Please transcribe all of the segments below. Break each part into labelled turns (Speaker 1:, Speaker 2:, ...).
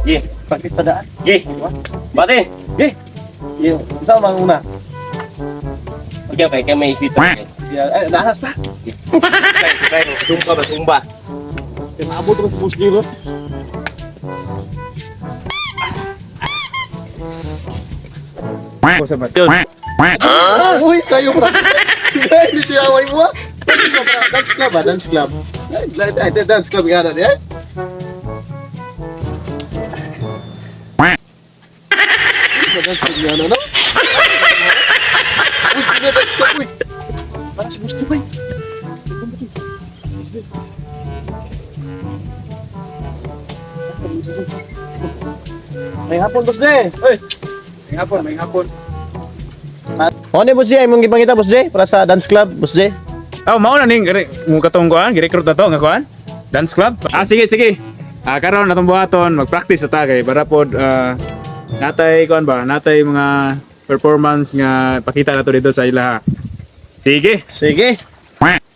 Speaker 1: Ye,
Speaker 2: Practice pa daan.
Speaker 1: ye. Bate.
Speaker 2: Ye. Ye, unsa mang una?
Speaker 1: Ikaw kay kay may fit.
Speaker 2: Ya, ay, nahas pa.
Speaker 1: Try, try. Zumba ba, zumba.
Speaker 2: Kay maabot ko sa bus dito.
Speaker 3: Ko sa bat.
Speaker 2: Uy, sayo ko na. Ay, siya away mo, ah. Dance club, ah, dance club. Ay, ay, ay, dance club nga na niya. Dance club nga na, no? Uy, sino dance club, uy? Parang si Gusti, uy. May hapon, Boss Jay.
Speaker 3: Oy. May hapon, may hapon.
Speaker 2: Ano, Boss Jay? Imong gipangita, Boss Jay? Para sa dance club, Boss Jay.
Speaker 3: Oh, mao na ning mo katong kuan, gi-recruit na to nga kuan. Dance club. Ah, sige, sige. Ah, karon atong buhaton, mag-practice ta kay para pod natay kuan ba, natay mga performance nga pakita nato dito sa ilaha. Sige.
Speaker 2: Sige.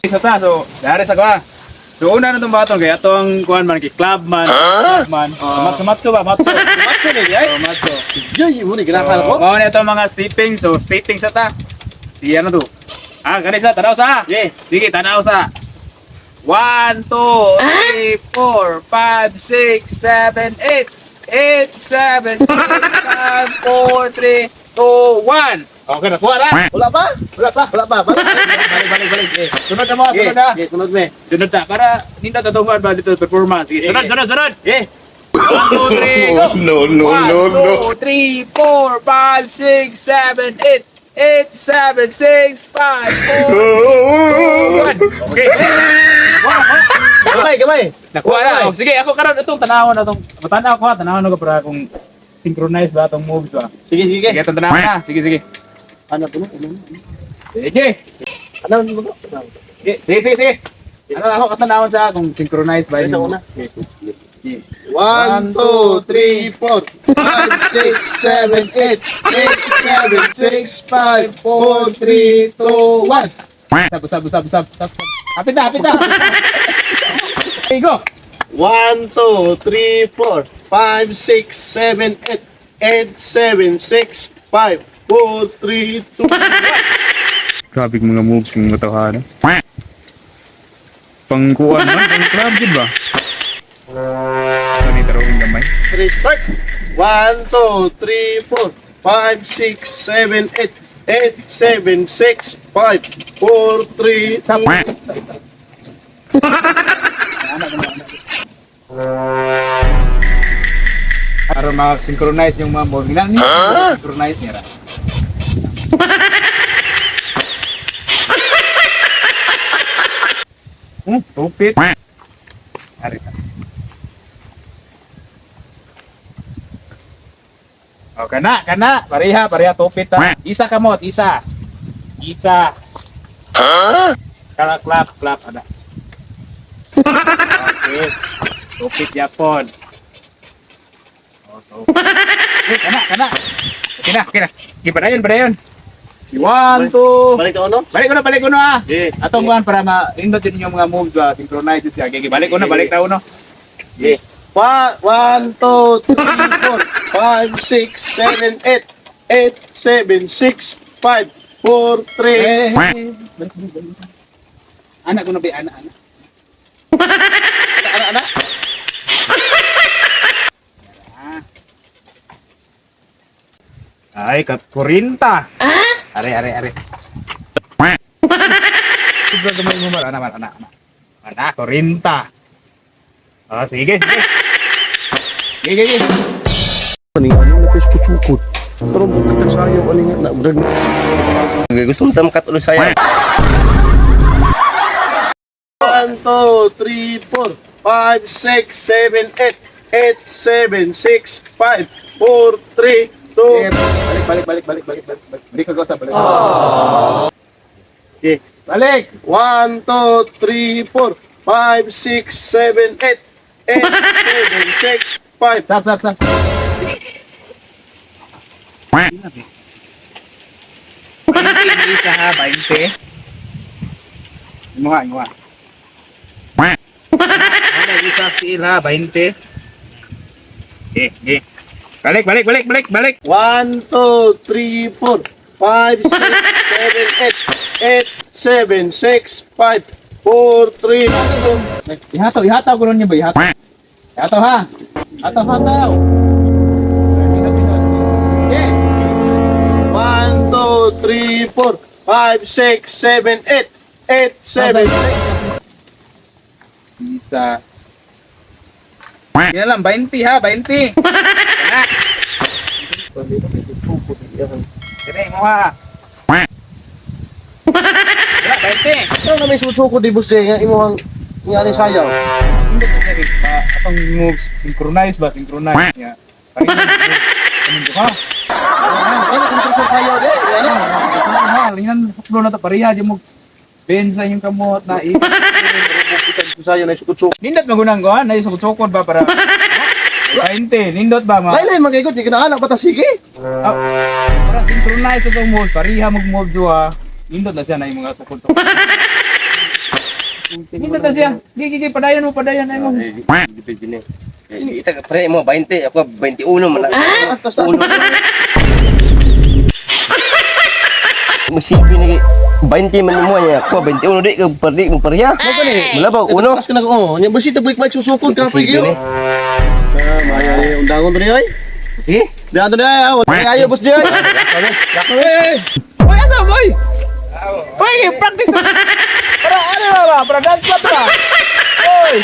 Speaker 3: Isa ta, so dari sa kuan. So una na tong buhaton kay atong kuan man kay club man, club man. Matso matso ba, matso.
Speaker 2: Matso ni, ay.
Speaker 3: Oh, matso.
Speaker 2: Yay, mo ni ginakal ko.
Speaker 3: So, mao na itong mga stepping, so stepping sa ta. Di ano to. Ah, gani sa tanaw sa.
Speaker 2: Yeah.
Speaker 3: Sige, tanaw sa. 1, 2, 3, 4, 5, 6, 7, 8. 8, 7, 6, 5, 4, 3, 2, 1. Okay, nakuha na.
Speaker 2: Wala pa?
Speaker 3: Wala pa.
Speaker 2: Wala pa. Balik, balik, balik, balik. Eh,
Speaker 3: Sunod na mo, sunod na.
Speaker 2: eh, sunod me.
Speaker 3: Sunod na. Para nindot na tungkol ba dito performance. Sige, sunod, sunod, sunod.
Speaker 2: Eh,
Speaker 3: 1, 2, 3, go.
Speaker 4: No, no, no, no.
Speaker 3: 1, 2, 3, 4, 5, 6, 7, 8. 8, 7, 6, 5, 4, 3, 2, 1. Okay.
Speaker 2: Gamay, gamay.
Speaker 3: Nakuha na. Oh, sige, ako karon itong tanawon na itong. Matanaw ko ha, tanawon na ko para kung synchronize ba itong moves ba.
Speaker 2: Sige, sige.
Speaker 3: Sige, itong tanawon na. Sige, sige.
Speaker 2: Ano po? Ano?
Speaker 3: Sige.
Speaker 2: Ano? Ano? Ano?
Speaker 3: Sige, sige, sige. sige. Ano ako katanawon sa kung synchronize ba
Speaker 2: Ito
Speaker 3: yung
Speaker 2: una. 1, 2, 3, 4, 5, 6, 7, 8, 8, 7, 6, 5, 4, 3, 2, 1.
Speaker 3: Sab, sab, sab, sab, sab, sab. Hapit na, hapit na. Okay, go.
Speaker 2: 1, 2, 3, 4, 5, 6, 7, 8, 8, 7, 6, 5, 4, 3, 2, 1.
Speaker 3: Grabe mga moves ng mga tawhana. Pangkuan man, pang club gid ba? Ano tarong gamay?
Speaker 2: 3, start. 1, 2, 3, 4, 5, 6, 7, 8, 8, 7, 6, 5, 4, 3, 2,
Speaker 3: Para ma-synchronize yung mga moves. Ginang niya, synchronize niya ra. Tupit. Ari ka. Oh, kana, kana. Pareha, pareha tupit ta. Isa kamot, isa. Isa. Kala clap, clap ada. Okay. Tupit yapon. Oh, tupit. Eh, kana, kana. Okay na, okay na. Okay, padayon, padayon. One, two.
Speaker 2: Balik ako, no?
Speaker 3: Balik ko na ah.
Speaker 2: Yeah.
Speaker 3: Atong kuan para ma-indot din yung mga moves ba, synchronize siya. Okay, balik ko na, balik ta uno.
Speaker 2: Yeah. 1, 2, 3, 4, 5, 6, 7, 8, 8, 7, 6, 5, 4, 3.
Speaker 3: Eh, eh, balik, balik, balik. Anak ko na ba, anak, anak.
Speaker 2: Ana, ana.
Speaker 3: Ay, kat 40. Ah? Are, are, are. Sobra gamay mo ba? Anak, anak, anak. Anak, 40. Ah, sige, sige. Sige, sige.
Speaker 2: Ani ano na fish kuchukot. Pero bukod sayo ani nga na murag
Speaker 1: Gusto mo tamkat ulo saya.
Speaker 2: 1, 2, 3, 4, 5, 6, 7, 8, 8, 7, 6, 5, 4, 3, 2.
Speaker 3: Balik, balik, balik, balik, balik, balik. Balik ko sa balik.
Speaker 2: Okay.
Speaker 3: Balik.
Speaker 2: 1, 2, 3, 4, 5, 6, 7, 8, 8, 7, 6, 5.
Speaker 3: Stop, stop, stop. 20 isa ha, 20. Imuha, imuha. Wala isa sila, 20. Okay, okay. Balik, balik, balik, balik, balik.
Speaker 2: 1, 2, 3, 4, 5, 6, 7, 8, 8, 7, 6, 5, 4, 3, 2.
Speaker 3: Ihataw, ihataw ko ron niya ba? Ihataw. Ihataw ha. Hataw, hataw. Okay.
Speaker 2: 1, 2, 3, 4, 5, 6, 7, 8, 8, 7,
Speaker 3: Isa. Yan lang, 20 ha, 20. Kana. Dire mo ha. Wala, 20.
Speaker 2: Ikaw na may susuko di boss eh, nga imuhang nga rin sayaw.
Speaker 3: Hindi ko siya pa atong moves synchronize ba synchronize niya. Pareho ang moves. Ganun ka.
Speaker 2: Ano kung sa sayaw di? Ano?
Speaker 3: Ha, linan flow na to pareha di mo bend sa inyong kamot na i.
Speaker 2: Kung sayaw na sukot-sukot.
Speaker 3: Nindot magunang ko ha, na sukot-sukot ba para 20, nindot ba ma?
Speaker 2: Laylay magigod, di ka na anak bata sige.
Speaker 3: Ah, para synchronize itong move, pareha mag-move duha. Nindot na siya na yung mga sukot. Nindot na siya. Gigi, gigi, padayon mo, padayon ay mo.
Speaker 1: Ita pre mo 20, ako 21 man lang.
Speaker 2: Taas, taas, taas.
Speaker 1: Musipi ni 20 man mo niya, ako 21 di ka perdi mo parya. Mulabaw uno.
Speaker 2: Taas ka na oh. Nya basi ta balik susukot ka pa
Speaker 1: Musipi
Speaker 2: gyud.
Speaker 1: ni.
Speaker 2: Ah, maya ni undangon to ni oy.
Speaker 1: Sige.
Speaker 2: Diyan to ni ay, wala ayo boss di ay.
Speaker 3: Hoy, asa boy? Hoy, practice na. Para ano ba ba? Para dance club ba? Hoy.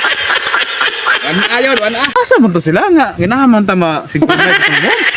Speaker 3: Wan ayon, wan ah. Asa man to sila nga? Ginaman ta ma synchronize itong moves.